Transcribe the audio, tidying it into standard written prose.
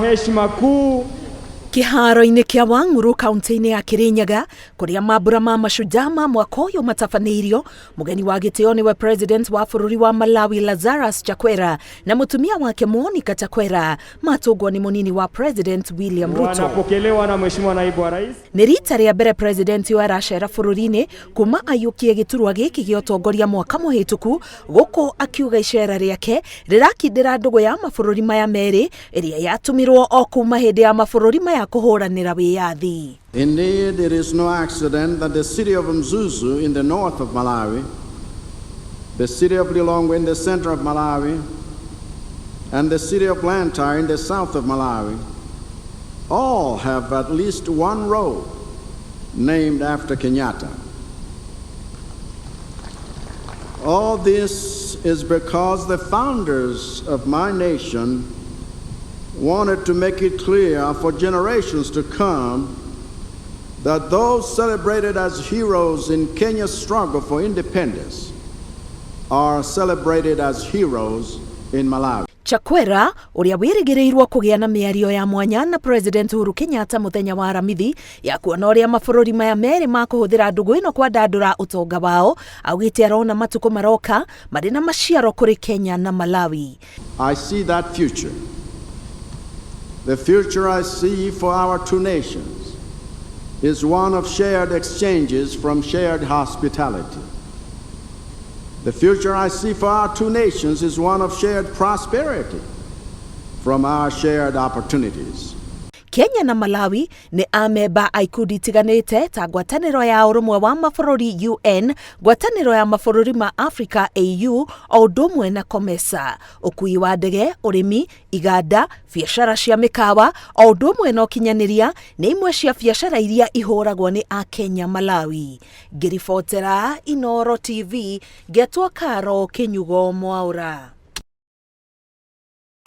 Heshima kuu Kĩharo-inĩ kĩa Wang'uru kaunti-inĩ ya Kirinyaga kũrĩa mambura ma mashujaa ma mwaka ũyũ matabanĩirio, mũgeni wa gĩtĩo nĩwe president wa bũrũri wa Malawi Lazarus Chakwera na mũtumia wake Monica Chakwera matũngwo nĩ mũnini wa president William Ruto. Wanapokelewa na Mheshimiwa Naibu wa Rais. Nĩ rita rĩa mbere president ũyũ aracera bũrũri-inĩ kuma aiyũkie gĩturwa gĩkĩ gĩa ũtongoria mwaka mũhĩtũku, gũkũ akiuga icera rĩake rĩrakindĩra ndũgũ ya mabũrũri maya merĩ ĩrĩa yatũmirwo o kuma hĩndĩ ya mabũrũri maya kũhũranĩra wĩyathi. Indeed, it is no accident that the city of Mzuzu in the north of Malawi, the city of Lilongwe in the center of Malawi, and the city of Blantyre in the south of Malawi all have at least one road named after Kenyatta. All this is because the founders of my nation wanted to make it clear for generations to come that those celebrated as heroes in Kenya's struggle for independence are celebrated as heroes in Malawi. Chakwera ũrĩa wĩrĩgĩrĩirwo kũgĩa na mĩario ya mwanya na President Uhuru Kenyatta mũthenya wa Aramithi ya kuona ũrĩa mabũrũri maya merĩ makũhũthĩra ndũgũ ĩno kwandandũra ũtonga wao, augĩte arona matukũ maroka marĩ na maciaro kũrĩ Kenya na Malawi. I see that future. The future I see for our two nations is one of shared exchanges from shared hospitality. The future I see for our two nations is one of shared prosperity from our shared opportunities. Kenya na Malawi nĩ amemba a ikundi itiganĩte ta ngwatanĩro ya ũrũmwe wa mabũrũri UN, ngwatanĩro ya mabũrũri ma Africa AU, o ũndũ ũmwe na COMESA. Ũkui wa ndege, ũrĩmi, iganda, biacara cia mĩkawa, o ũndũ ũmwe na ũkinyanĩria nĩ imwe cia biacara iria ihũragwo nĩ Akenya Malawi. Ngĩribotera Inooro TV, ngetwo Karo Kĩnyugo Mwaũra.